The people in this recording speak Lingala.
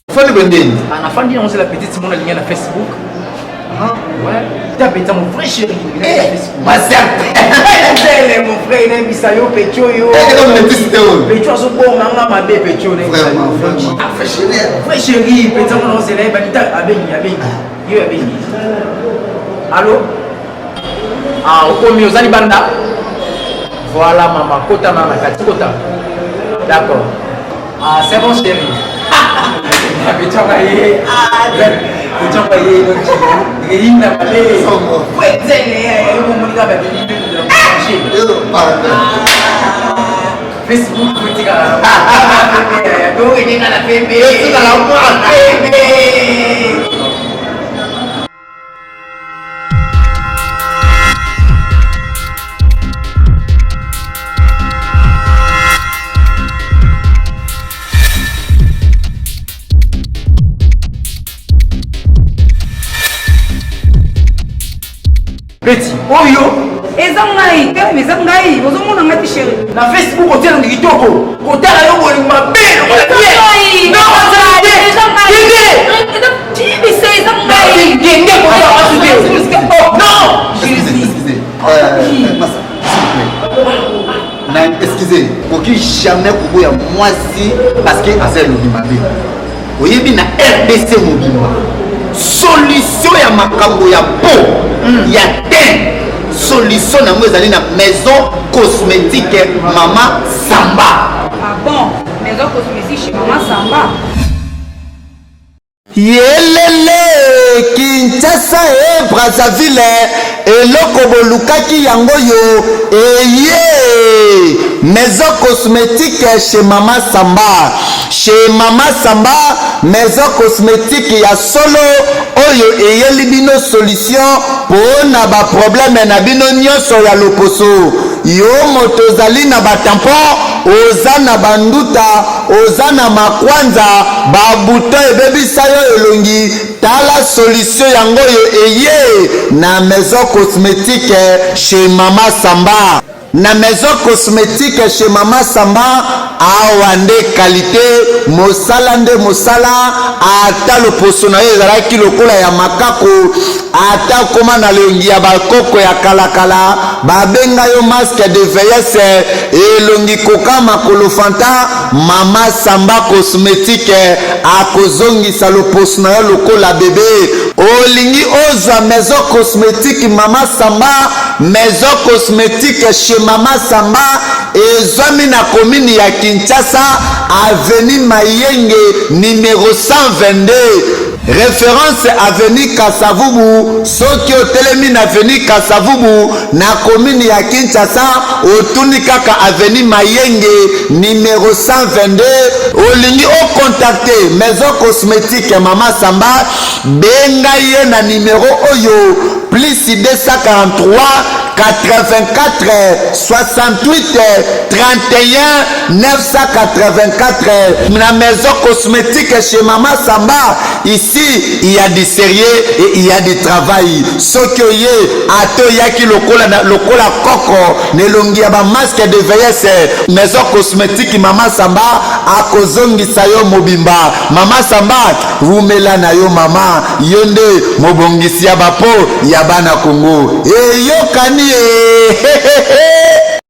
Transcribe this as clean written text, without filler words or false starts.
Ofandi boye ndeni? Ah, nafandi yango zela petite mona alingi na Facebook. Ah, ouais. Ta petit mon vrai chéri, na eh, Facebook. Ma serpent. mon frère, nayebisa yo petit oyo. Eh, eza monetisi te oyo. Petit azobonga nga mabe petit oyo. Vraiment, vraiment. Ah, vrai chéri. Vrai chéri, petit mona ozela ye banita abengi, abengi. Yo abengi. Allô? Ah, okomi oza libanda? Voilà mama, kota na na kati, kota. D'accord. Ah, c'est bon chérie. Petit ye. Ah, petit ye. Eyinda mabe. Wetele, yo monika ba Facebook kotikala tokeninga na pembe. Etikala mwana. Pembe. Petit oyo eza ngai te eza ngai ozomona ngai te chéri na facebook otia elongi kitoko kotala yo bolingo mabe na excuse koki jamais koboya mwasi parce que aza elongi mabe oyebi na rdc mobimba solution ya makambo ya po hmm. ya teint solution na yango ezali na maison cosmétique mama samba ah bon maison cosmétique chez mama samba Yelele Kinshasa e Brazzaville eloko bolukaki yango yo eye maison cosmétique chez mama Samba chez mama Samba maison cosmétique ya solo oyo eyeli bino solution pona ba problème na bino nyonso ya loposo yo moto ozali na ba tampon oza na banduta oza na makwanza ba bouton ebebisa yo elongi tala solution yango oyo eye na maison cosmetique chez mama samba na maison cosmetique chez mama samba awa nde kalite mosala nde mosala ata loposo na yo ezalaki lokola ya makako ata okoma na elongi ya bakoko ya kalakala babenga yo masque de vieillesse elongi koka makolo fanta mama samba cosmetique akozongisa loposo na yo lokola bebe olingi ozwa maison cosmetique mama samba maison cosmetique chez mama samba ezwami na komini ya kinshasa avenue mayenge numero 122 Reference avenue Kasavubu, soki otelemi na avenue Kasavubu na commune ya Kinshasa, otuni kaka avenue Mayenge numero 122, olingi o contacter maison cosmetique ya mama Samba, benga ye na numero oyo plus 243 84 68 31 984 na maison cosmétique chez Mama Samba ici il y a du sérieux et il y a du travail soki oye ata oyaki lokola, na, lokola koko na elongi ya bamasque de vieillesse maison cosmétique Mama Samba akozongisa yo mobimba Mama Samba wumela na yo mama yo nde mobongisi ya bapo ya bana Kongo eyokani e.